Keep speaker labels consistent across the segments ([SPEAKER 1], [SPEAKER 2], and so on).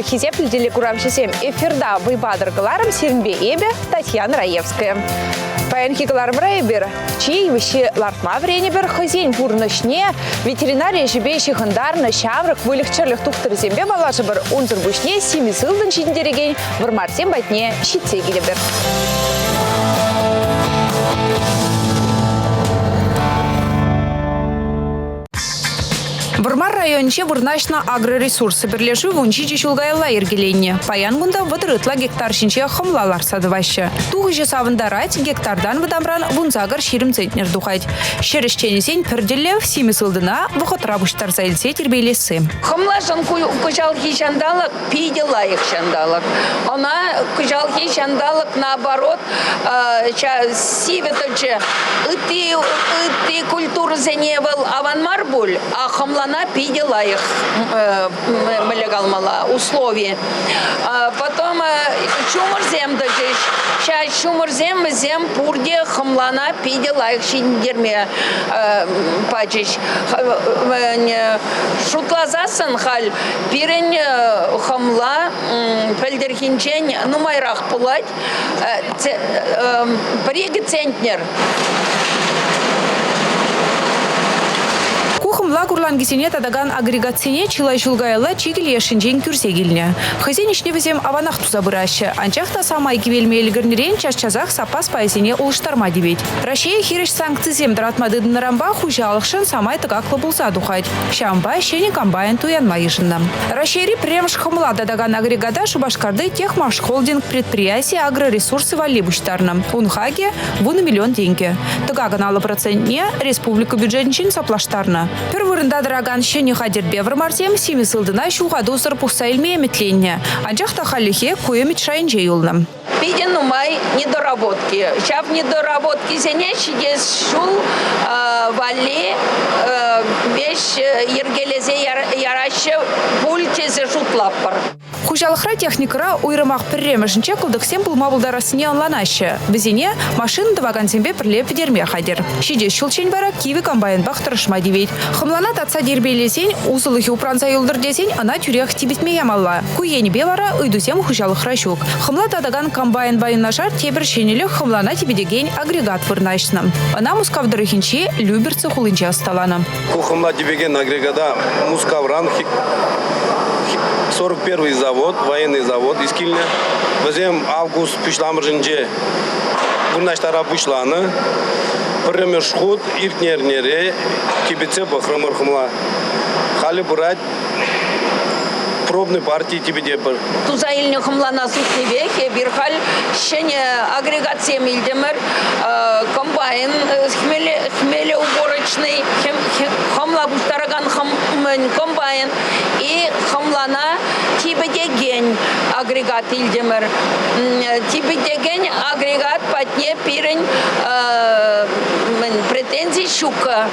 [SPEAKER 1] Хисеплӗ телекуравҫӑсем, эфирта вӑй патӑр кӑларӑм сирӗнпе эпӗ, Татьяна Раевская. Паянхи кӑларӑмра эпир чей йывӑҫҫи лартма вӗренӗпӗр, хӑйсен пурнӑҫне ветеринари ӗҫӗпе ҫыхӑнтарнӑ ҫамрӑк выльӑх-чӗрлӗх тухтӑрӗсемпе паллашӑпӑр. Унсӑр пуҫне симӗс ылтӑн ҫитӗнтерекен вӑрмарсем патне ҫитсе килӗпӗр. Вӑрмар районӗнче вырнаҫнӑ агроресурсы пӗрлешӳ 17 ҫул каялла йӗркеленнӗ. Паян кунта 30 ытла гектар ҫинче хӑмла лартса тӑваҫҫӗ. Тухӑҫӗ савӑнтарать, гектартан вӑтамран 18-20 центнер тухать. Ҫӗр ӗҫченӗсен пӗр тӗллев симӗс ылтӑна вӑхӑтра пуҫтарса илсе тирпейлесси.
[SPEAKER 2] Хӑмлашӑн кӑҫалхи ҫанталӑк питӗ лайӑх ҫанталӑк. Ӑна кӑҫалхи ҫанталӑк наоборот сивӗ тӑчӗ. Ытти, ытти культурӑсене вӑл аван мар пуль, а хӑмлана питӗ лайӑх мӗнле калмалла услови. Потом ҫумӑрсем тӑчӗҫ. Ҫав ҫумӑрсем вӗсем пурте хӑмлана питӗ лайӑх ҫитӗнтерме пачӗҫ. Шутласассӑн халь пирӗн хӑмла пӗлтӗрхинчен нумайрах пулать. Пӗр-икӗ центнер.
[SPEAKER 1] Ку хӑмла курланкисене татакан агрегатсене чылай ҫул каялла чикӗ лешӗнчен кӳрсе килнӗ. Хӑйсен ӗҫне вӗсем аванах туса пыраҫҫӗ, анчах та самай кивелме ӗлкӗрнӗрен час-часах саппас пайӗсене улӑштарма тивет. Раҫҫее хирӗҫ санкцисем тӑратма тытӑннӑранпа хуҫалӑхшӑн самай тӑкаклӑ пулса тухать. Ҫавӑнпа ҫӗнӗ комбайн туянма йышӑннӑ. Раҫҫейри пӗрремӗш хӑмла татакан агрегата Шупашкарти Техмашхолдинг предприяти агроресурсы валли пуҫтарнӑ. Ун хакӗ 10 миллион тенкӗ. Тӑкакӑн 50 процентне республика бюджетӗнчен саплаштарнӑ. Пӗр вырӑнта тӑракан ҫӗнӗ хатӗрпе вӑрмарсем симӗс ылтӑна ҫухатусӑр пухса илме ӗмӗтленнӗ. Анчах та хальлӗхе ку ӗмӗт шайӗнче юлнӑ.
[SPEAKER 2] Питӗ нумай недоработки. Ҫав недоработкисене ҫитес ҫул валли веҫ йӗркелесе яраҫҫӗ пуль тесе шутлатпӑр.
[SPEAKER 1] Хуҫалӑхра техникӑра уйрӑмах пӗрремӗшӗнче кӑлтӑксем пулма пултарассине ӑнланаҫҫӗ. Вӗсене машина тӑвакансемпе пӗрле пӗтерме хатӗр. Ҫитес ҫулччен вара кивӗ комбайнпах тӑрӑшма тивет. Хӑмлана татса тирпейлесен, усӑлӑхӗ упранса юлтӑр тесен ӑна тӳрех типӗтме ямалла. Ку енӗпе вара ыйтусем хуҫалӑхра ҫук. Хӑмла татакан комбайнпа юнашар тепӗр ҫӗнӗлӗх хӑмлана типӗтекен агрегат вырнаҫнӑ. Ӑна Мускав тӑрӑхӗнчи Люберцы хулинче ӑсталанӑ.
[SPEAKER 3] Ку хӑмла типекен агрегата Мускавран 41 завод, военный завод искилнӗ. Вӗсем август пуҫламӑшӗнче вырнаҫтара пуҫланӑ. Пӗрремӗш хут иртнӗ эрнере типӗтсе пӑхрӑмӑр хӑмла. Халӗ пырать пробный парти типӗтетпӗр.
[SPEAKER 2] Туса илнӗ хӑмлана сутнипех эпир халь ҫӗнӗ агрегатсем илтӗмӗр. Комбайн хмелеуборочный, хӑмла пуҫтаракан комбайн и хӑмлана типӗтекен агрегат илтӗмӗр. Типӗтекен агрегат патне пирӗн претензи ҫуккӑ.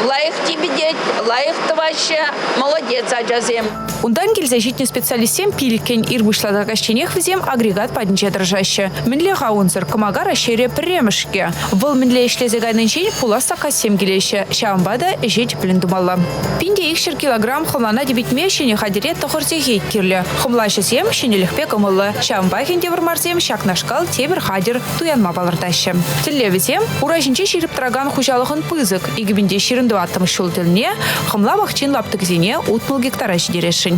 [SPEAKER 2] Лайӑх типӗтет, лайӑх тӑваҫҫӗ. Молодец ачасем.
[SPEAKER 1] Унтан килсе ҫитнӗ специалистсем пилӗккӗн ир пуҫласа каҫченех вӗсем агрегат патӗнче тӑрӑшаҫҫӗ. Мӗнле-ха унсӑр кӑмака Раҫҫейре пӗрремӗш-ҫке. Вӑл мӗнле ӗҫлесе кайнинчен пулас саккассем килеҫҫӗ. Ҫавӑнпа та ӗҫе тӗплӗн тумалла. 1200 килограмм хӑмлана типӗтме ҫӗнӗ хатӗре тӑхӑр сехет кирлӗ. Хӑмлаҫӑсем ҫӗнӗлӗхпе кӑмӑллӑ. Ҫавӑнпах ӗнтӗ вӑрмарсем ҫакнашкал тепӗр хатӗр туянма палӑртаҫҫӗ. Тӗллевӗсем ура ҫинче ҫирӗп тӑракан хуҫалӑхӑн пысӑк 2024 ҫул тӗлне хӑмла пахчин лаптӑкӗсене 60 гектара ҫитересшӗн.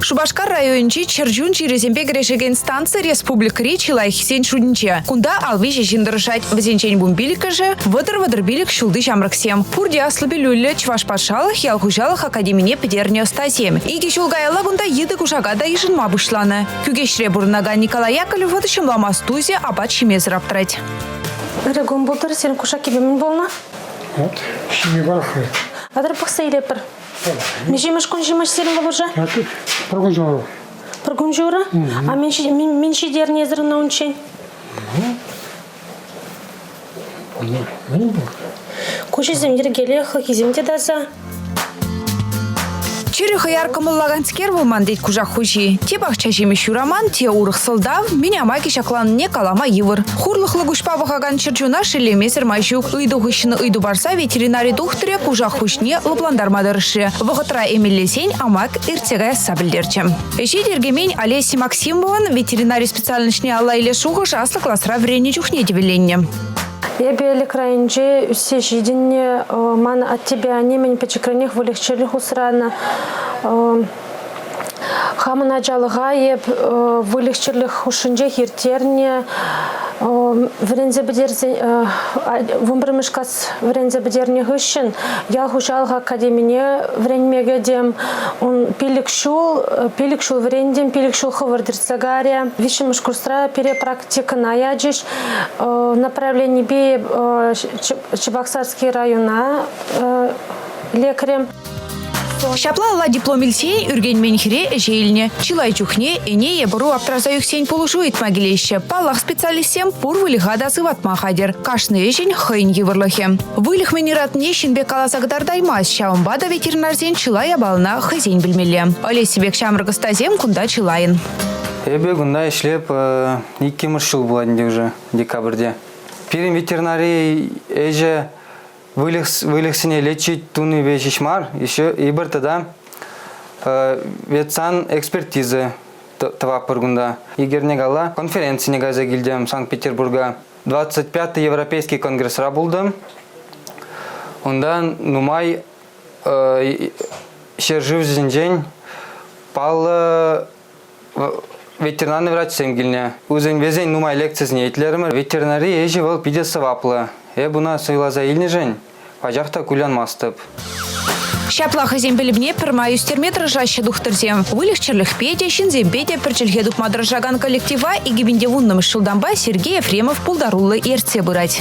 [SPEAKER 1] Шупашкар районӗнчи чӗрчун чирӗсемпе кӗрешекен станци республикӑри чи лайӑххисен шутӗнче. Кунта 50 ҫын тӑрӑшать. Вӗсенчен вунпиллӗкӗшӗ вӑтӑр-вӑтӑр пилӗк ҫулти ҫамрӑксем. Пурте аслӑ пӗлӳллӗ Чӑваш патшалӑх ял хуҫалӑх академине пӗтернӗ ӑстасем. Икӗ ҫул каялла кунта йытӑ кушака та йышӑнма пуҫланӑ. Кӳкеҫре пурӑнакан Николай Яковлев ҫӑмламас тусӗ апат ҫимесӗр аптрать.
[SPEAKER 4] Ырӑ кун пултӑр, сирӗн кушаккипе мӗн пулнӑ?
[SPEAKER 5] Вот, ҫиме пӑрахрӗ.
[SPEAKER 4] Атӑр пӑхса илетпӗр. Миҫемӗш кун ҫимӗҫ сирӗн вӑл уже?
[SPEAKER 5] Пӗр кун ҫурӑ.
[SPEAKER 4] Пӗр кун ҫурӑ? А мӗн ҫитернӗ эсӗр ӑна унччен?
[SPEAKER 5] Мӗн пур?
[SPEAKER 4] Куҫӗсем йӗркеллӗ, хӑлхисем те таса.
[SPEAKER 1] Чӗрӗ хӑяр кӑмӑллаканскер вӑл ман тет кушак хуҫи. Те пахча ҫимӗҫ юраман, те урӑх сӑлтав, мӗн амакӗ ҫакланнине калама йывӑр. Хурлӑхлӑ куҫпа пӑхакан чӗрчуна шеллемесӗр май ҫук. Ыйту хыҫҫӑн ыйту парса ветеринари тухтӑрӗ кушак хуҫне лӑплантарма тӑрӑшрӗ. Вӑхӑтра эмеллесен амак иртсе каясса пӗлтерчӗ. Ӗҫе тиркемен Олеся Максимован ветеринари специальноҫне алла илес шухӑш аслӑ класра вӗреннӗ чухне тӗвӗленнӗ.
[SPEAKER 4] Эпӗ Элӗк районӗнче ӳссе ҫитӗннӗ. Ман аттепе анне мӗн пӗчӗкренех выльӑх-чӗрлӗх усранӑ. Хамӑн ачалӑха эп выльӑх-чӗрлӗх хушшинчех ирттернӗ. Вӗренсе пӗтерсен, 11-мӗш класс вӗренсе пӗтернӗ хыҫҫӑн ял хуҫалӑх академине вӗренме кӗтӗм. Ун 5 ҫул, 5 ҫул вӗрентӗм, 5 ҫул хӑвӑрт иртсе кайрӗ. Виҫҫӗмӗш курсра пире практикӑна ячӗҫ. Направленипе Чебоксарский района лекрӗм.
[SPEAKER 1] Ҫапла алла диплом илсен ӳркенмен хӗре ӗҫе илнӗ. Чылай чухне ӗне е пӑру аптраса ӳксен пулӑшу ыйтма килеҫҫӗ. Паллах, специалистсем пур выльӑха та сыватма хатӗр. Кашни ӗҫӗн хӑйӗн йывӑрлӑхӗ. Выльӑх мӗн ыратнине ҫын пек каласа кӑтартаймасть, ҫавӑнпа та ветеринарсен чылай япалана хӑйсен пӗлмелле. Олеся пек ҫамрӑк ӑстасем кунта чылайӑн.
[SPEAKER 6] Эпӗ кунта ӗҫлеп иккӗмӗш ҫул пулать ӗнтӗ уже декабрьте. Пирӗн ветеринари ӗҫӗ выльӑхсене лечить тунипе ҫеҫ мар, еще эпир тата ветсан экспертиза тӑватпӑр кунта. Икӗ кала конференцине кайса килтӗм Санкт-Петербурга. 25-й Европейский конгрессра пултӑм. Унта нумай ҫӗршывсенчен паллӑ ветеринарный врачсем килнӗ. Вӗсен нумай лекцисене итлерӗмӗр. Ветеринари ӗҫӗ вӑл питӗ сӑваплӑ. Эп ӑна суйласа илнӗшӗн пачах та кулянмастӑп.
[SPEAKER 1] Ҫапла хӑйсен пӗлӗвне пӗрмай ӳстерме тӑрӑшаҫҫӗ тухтӑрсем. Выльӑх-чӗрлӗхпе те, ҫынсемпе те пӗр чӗлхе тупма тӑрӑшакан коллектива 2010-мӗш ҫултанпа Сергей Ефремов пултаруллӑ ертсе пырать.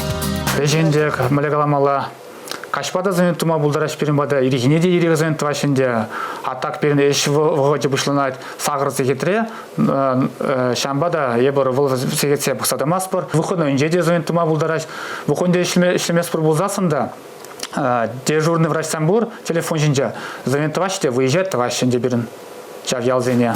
[SPEAKER 7] Ӗҫ ӗнтӗ, мӗнле каламалла, каҫпа та занят тума пултараҫ пирӗн пата, ирхине те ирех занят тӑваҫҫӗ ӗнтӗ. А так пирӗн ӗҫ вӑхӑчӗ пуҫланать 8 сехетре, ҫавӑнпа та эпир вӑл сехетсе пӑхса тӑмастпӑр. Выходнойӗнче те занят тума пултараҫ. Выходнойӗнче ӗҫлеместпӗр пулсассӑн та дежурный врачсем пур телефон ҫинче. Занят тӑваҫҫӗ те выезжать тӑваҫҫӗ ӗнтӗ пирӗн ҫав ялсене.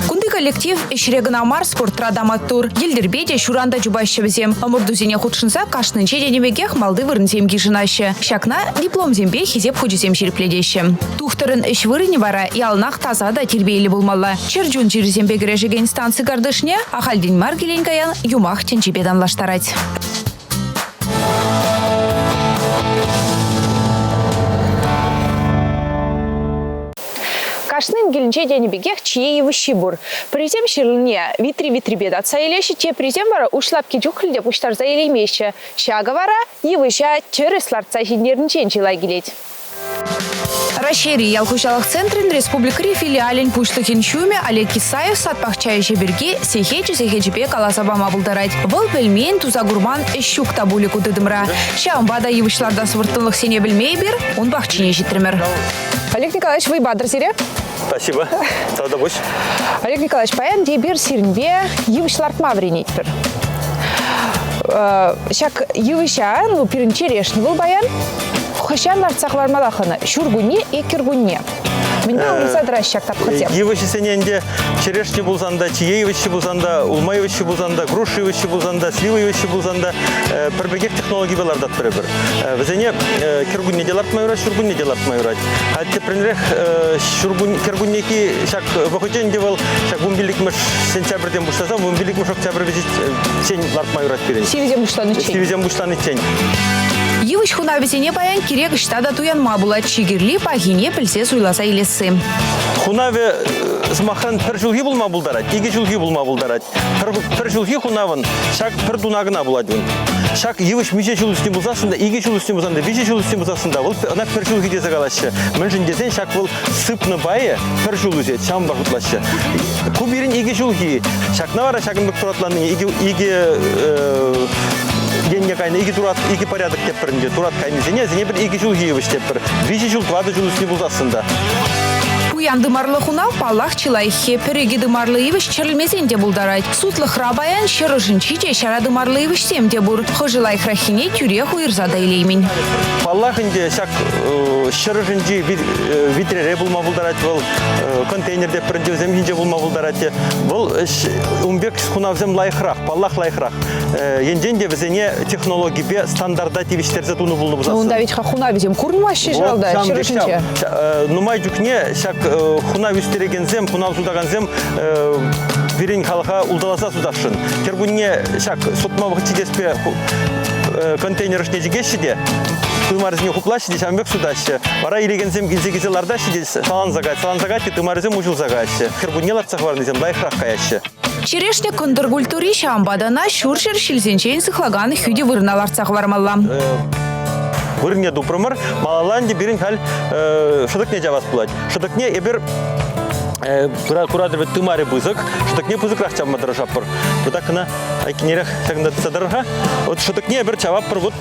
[SPEAKER 1] Кунти коллектив ӗҫре кӑна мар, спортра та маттур. Йӗлтӗрпе те, ҫуран та чупаҫҫӗ вӗсем. Ӑмӑртусене хутшӑнса кашнинче тенӗ пекех малти вырӑнсем йышӑнаҫҫӗ. Ҫакна дипломсемпе хисеп хучӗсем ҫирӗплетеҫҫӗ. Тухтӑрӑн ӗҫ вырӑнӗ вара яланах таса та тирпейлӗ пулмалла. Чӗр чун чирӗсемпе кӗрешекен станци картишне ахальтен мар килен-каян юмах тӗнчипе танлаштарать. Кашнин килӗнче тенӗ пекех чие йывӑҫҫи пур. Пӗрисем ҫырлине витри-витрипе татса илеҫҫӗ, теприсем вара уҫлапки чухлӗ те пуҫтарса илеймеҫҫӗ. Ҫакӑ вара йывӑҫа тӗрӗс лартса ҫитӗнтернинчен чылай килет. Раҫҫейри ял хуҫалӑх центрӗн республикӑри филиалӗн пуҫлӑхӗн ҫумӗ Олег Исаев сад-пахча ӗҫӗ пирки сехечӗ-сехечӗпе каласа пама пултарать. Вӑл пӗлмен, туса курман ӗҫ ҫук та пулӗ ку тытӑмра. Ҫавӑнпа та йывӑҫ лартас вӑрттӑнлӑхсене пӗлме эпир ун пахчине ҫитрӗмӗр. Олег Николаевич, вы батыр сире.
[SPEAKER 8] Спасибо. Тавтапуҫ.
[SPEAKER 1] Олег Николаевич, паян эпир сирӗнпе йывӑҫ лартма вӗренетпӗр. Ҫак йывӑҫа, ну, пирӗн черешня вӑл паян, хӑҫан лартса хӑвармалла ӑна? Ҫуркунне е кӗркунне? Мӗнпе уйрӑлса тӑраҫҫӗ ҫак тапхӑрсем?
[SPEAKER 8] Йывӑҫӗсене ӗнтӗ черешня пулсан та, чие йывӑҫҫи пулсан та, улма йывӑҫҫи пулсан та, груша йывӑҫҫи пулсан та, слива йывӑҫҫи пулсан та пӗр пекех технологипе лартатпӑр эпир. Вӗсене кӗркунне те лартма юрать, ҫуркунне те лартма юрать. Халь тӗпренрех кӗркуннехи ҫак вӑхӑчӗ ӗнтӗ вӑл ҫак 15-мӗш сентябрьтен пуҫласа 15-мӗш октябрь вӗҫӗччен лартма юрать пирӗн.
[SPEAKER 1] Сивӗсем пуҫланиччен.
[SPEAKER 8] Сивӗсем пуҫланиччен.
[SPEAKER 1] Йывӑҫ хунавӗсене паян кирек ӑҫта та туянма пулать. Чи кирли пахине пӗлсе суйласа илесси.
[SPEAKER 8] Хунавӗ, сӑмахран, пӗр ҫулхи пулма пултарать, икӗ ҫулхи пулма пултарать. Пӗр ҫулхи хунавӑн ҫак пӗр туна кӑна пулать ун. Ҫак йывӑҫ миҫе ҫул ӳснӗ пулсассӑн та, икӗ ҫул ӳснӗ пулсан та, виҫӗ ҫул ӳснӗ пулсассӑн та, вӑл ӑна пӗр ҫулхи тесе калаҫҫӗ. Мӗншӗн тесен ҫак вӑл сыпнӑ пайӗ пӗр ҫул ӳсет, ҫавӑнпа шутлаҫҫӗ. Ку пирӗн икӗ ҫулхи. Ҫакна вара ҫакӑн пек туратланни икӗ енне кайнӑ, икӗ турат, икӗ порядок теппӗр ӗнтӗ. Турат кайнисене, вӗсене пӗр икӗ ҫулхи йывӑҫ теппӗр. Виҫӗ ҫул, тӑватӑ ҫул ӳснӗ пулсассӑн та.
[SPEAKER 1] Пуян тымарлӑ хунав, паллах, чи лайӑххи. Пӗр-икӗ тымарлӑ йывӑҫ чӗрӗлмесен те пултарать. Сутлӑхра паян ҫӗрӗшӗнчи те ҫара тымарлӑ йывӑҫсем те пур. Хӑшӗ лайӑхраххине тӳрех уйӑрса та илеймӗн.
[SPEAKER 8] Паллах ӗнтӗ, ҫак ҫӗрӗшӗнчи витрере пулма пултарать вӑл, контейнерте пӗрӗнчевсем ҫинче пулма пултарать. Вӑл ун пек хунавсем лайӑхрах, паллах лайӑхрах. Енчен те вӗсене технологипе стандарта тивӗҫтерсе тунӑ пулнӑ пулсассӑн.
[SPEAKER 1] Унта ведь-ха хунавӗсем курӑнмаҫҫӗ ҫавалта, ҫӗрӗшӗнче.
[SPEAKER 8] Нумай чухне ҫак хунав ӳстерекенсем, хунав сутакансем пирӗн халӑха улталаса сутасшӑн. Кӗркунне ҫак сутма вӑхӑт ҫитеспе контейнер ӑшне чикеҫҫӗ те, тымарӗсене хуплаҫҫӗ те ҫавӑн пек сутаҫҫӗ. Вара илекенсем килсе килсе лартаҫҫӗ те саланса каять, саланса каять те тымарӗсем уҫӑлса каяҫҫӗ. Кӗркунне лартса хӑварнисем лайӑхрах каяҫҫӗ.
[SPEAKER 1] Черешня кӑнтӑр культури ҫавӑнпа та ӑна ҫурҫӗр ҫилсенчен сыхлакан хӳтӗ вырӑна лартса хӑвармалла.
[SPEAKER 8] Вырӑнне тупрӑмӑр. Малалла ӗнтӗ пирӗн халь шӑтӑкне чавас пулать. Шӑтӑкне эпир куратӑр вӗт тымарӗ пысӑк. Шӑтӑкне пысӑкрах чавма тӑрӑшатпӑр. Пӑтак кӑна айккинерех ҫакӑнта тытса тӑрӑр-ха. Вот шӑтӑкне эпир чаватпӑр вот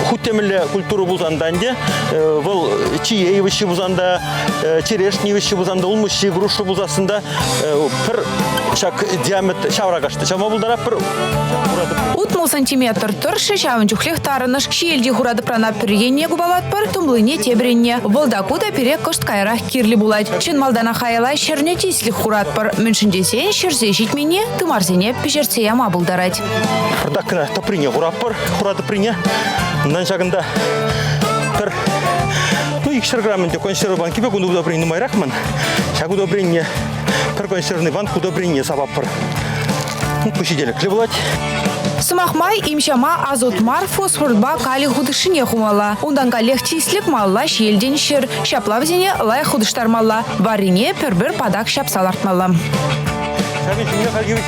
[SPEAKER 8] хуть темӗнле культура пулсан та ӗнтӗ вӑл чие йывӑҫҫи пулсан та, черешня йывӑҫҫи пулсан та, улмуҫҫи, груша пулсассӑн та пӗр ҫак диаметр ҫавракашты. Ҫавма пултаратпӑр.
[SPEAKER 1] 60 сантиметр тӑршшӗ ҫавӑн чухлех тарӑнӑш. Ҫиелти хура тӑпрана пӗр енне купалатпӑр, тумлине тепӗр енне. Вӑл та ку та пире кӑшт каярах кирлӗ пулать. Чӑн малтанах аяла ҫӗрнӗ тислӗк хуратпӑр. Мӗншӗн тесен ҫӗрсе ҫитменни тымарсене пӗҫертсе яма пултарать.
[SPEAKER 8] Пӑртак кӑна тӑприне хуратпӑр, хура тӑприне. Унтан ҫакӑнта пӗр ну, 200 грамм ӗнтӗ консерва банки пек удобрени нумайрах ман. Ҫак удобрение пӗр консервный банк удобрение сапатпӑр. Ну, ку ҫителӗклӗ пулать.
[SPEAKER 1] Сӑмах май, имҫама азот мар, фосфорпа кали хутӑшшине хумалла. Унтан каллех тислӗк малла ҫиелтен ҫӗр. Ҫапла вӗсене лайӑх хутӑштармалла. Варрине пӗр-пӗр патак ҫапса лартмалла.
[SPEAKER 8] Ҫакӑн ҫумне халь йывӑҫ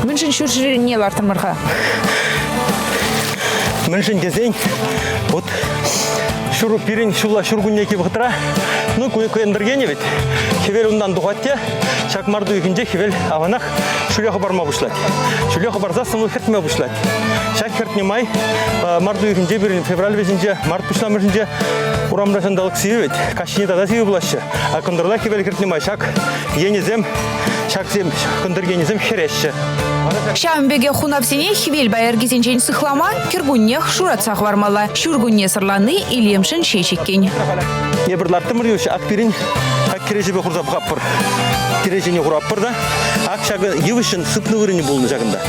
[SPEAKER 1] Мӗншӗн ҫурҫӗр енне лартрӑмӑр-ха?
[SPEAKER 8] Мӗншӗн тесен, вот ҫур пирӗн ҫулла ҫуркуннехи вӑхӑтра, ну, кӑнтӑркенӗ вӗт, хӗвел унтан тухать те, ҫак март уйӑхӗнче хӗвел аванах ҫӳле хӑпарма пуҫлать. Ҫӳле хӑпарсассӑн вӑл хӗртме пуҫлать. Ҫак хӗртнӗ май март уйӑхӗнче пирӗн февраль вӗҫӗнче, март пуҫламӑшӗнче урамра ҫанталӑк сивӗ вӗт, каҫхине тата сивӗ пулаҫҫӗ. А кӑнтӑрла хӗвел хӗртнӗ май ҫак енӗсем, ҫаксем кӑнтӑр енӗсем хӗреҫҫӗ.
[SPEAKER 1] Ҫавӑн пекех хунавсене хӗвел пайӑркисенчен сыхлама кӗркуннех шуратса хӑвармалла. Ҫуркунне сӑрлани илемшӗн ҫеҫ иккен.
[SPEAKER 8] Эпир лартрӑмӑр йывӑҫ, ак пирӗн ак кӗреҫепе хурса пӑхатпӑр. Кӗреҫене хуратпӑр та, ак ҫакӑ йывӑҫӑн сыпнӑ вырӑнӗ пулнӑ ҫакӑнта.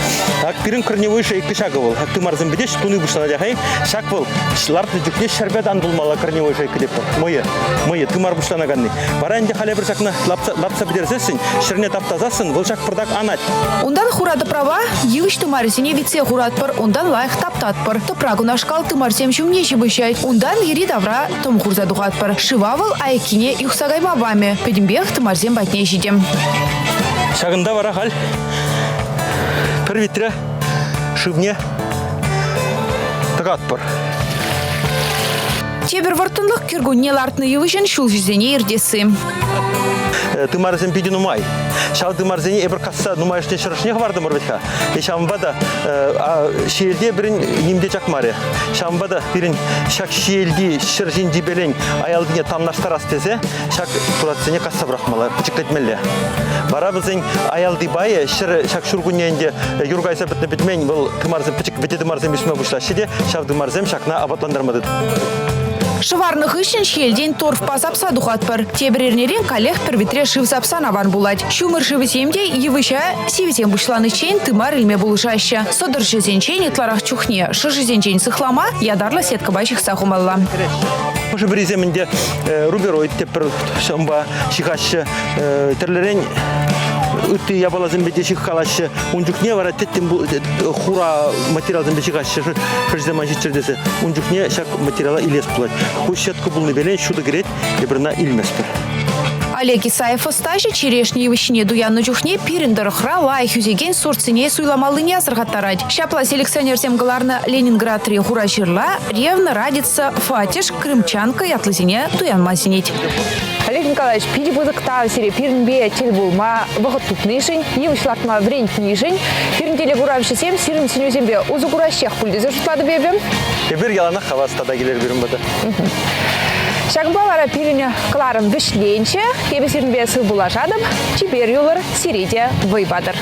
[SPEAKER 8] Ак пирӗн корневой шейка ҫакӑ вӑл. Ак тымарсем пӗтеҫ, туни пуҫланать ахай. Ҫак вӑл лартнӑ чухне ҫӗрпе тан пулмалла корневой шейка тетпӗр. Мӑйӗ, мӑйӗ, тымар пуҫланаканни. Вара ӗнтӗ халӗ пӗр ҫакна лапса, лапса пӗтерсессӗн, ҫӗрне таптасассӑн вӑл ҫак пӑртак анать.
[SPEAKER 1] Унтан хура тӑпрапа йывӑҫ тымарӗсене витсе хуратпӑр, унтан лайӑх таптатпӑр. Тӑпра кунашкал тымарсем ҫумне ҫыпӑҫать. Унтан йӗри-тавра тӑм хурса тухатпӑр. Шыва вӑл айккине юхса кайма памӗ. Пӗтӗмпех тымарсем патне ҫитӗ.
[SPEAKER 8] Ҫакӑнта вара халь пӗр витре шывне тӑкатпӑр.
[SPEAKER 1] Тепӗр вӑрттӑнлӑх кӗркунне лартнӑ йывӑҫӑн ҫулҫисене иртесси.
[SPEAKER 8] Тымарӗсем питӗ нумай. Ҫав тымарсене эпир касса нумайӑшне ҫӗрӗшне хӑвартӑмӑр вӗт-ха. Ҫавӑнпа та ҫиелте пирӗн ним те чакмарӗ. Ҫавӑнпа та пирӗн ҫак ҫиелти ҫӗр ҫинчи пелен аялтине танлаштарас тесе ҫак туратсене касса пӑрахмалла, пӗчӗклетмелле. Вара вӗсен аялти пайӗ ҫӗр ҫак ҫуркунне ӗнтӗ юр кайса пӗтнӗ пӗтмен вӑл тымарсем пӗчӗк вӗтӗ тымарсем ӳсме пуҫлаҫҫӗ те ҫав тымарсем ҫакна апатлантарма тытӑнаҫҫӗ.
[SPEAKER 1] Шӑварнӑ хыҫҫӑн ҫиелтен торфпа сапса тухатпӑр. Тепӗр эрнерен каллех пӗр витре шыв сапсан аван пулать. Ҫумӑр шывӗсем те йывӑҫа сивӗсем пуҫланиччен тымар илме пулӑшаҫҫӗ. Сӑтӑрҫӑсенчен ытларах чухне шӑшисенчен сыхлама ятарлӑ сеткӑпа ҫыхса хумалла.
[SPEAKER 8] Хӑшӗ-пӗрисем ӗнтӗ рубероид те пӗр ҫӑмпа ҫыхаҫҫӗ. Тӗрлӗрен ытти япаласемпе те ҫыхкалаҫҫӗ. Ун чухне вара тӗттӗм хура материалсемпе ҫыхаҫҫӗ, шӑшисем ан ҫитчӗр тесе. Ун чухне ҫак материала илес пулать. Ку сетка пулнипелен ҫутӑ кӗрет, эпир ӑна илместпӗр.
[SPEAKER 1] Олег Исаев ӑстаҫӑ черешня йывӑҫҫине туяннӑ чухне пирӗн тӑрӑхра лайӑх ӳсекен сортсене суйламаллине асӑрхаттарать. Ҫапла селекционерсем кӑларнӑ Ленинградри хура ҫырла, Ревна, Радица, Фатеж, Крымчанка ятлисене туянма сӗнет. Олег Николаевич, питӗ пысӑк тав сире пирӗнпе тӗл пулма вӑхӑт тупнишӗн, йывӑҫ лартма вӗрентнишӗн. Пирӗн телекуравҫӑсем сирӗн сӗнӳсемпе усӑ кураҫҫех пуль тесе шутлатӑп эпӗ.
[SPEAKER 8] Эпир яланах хавас тата килер пирӗн пата.
[SPEAKER 1] Ҫакӑнпа вара пирӗн кӑларӑм вӗҫленчӗ. Эпӗ сирӗнпе сывпуллашатӑп. Чипер юлӑр, сире те вӑй патӑр.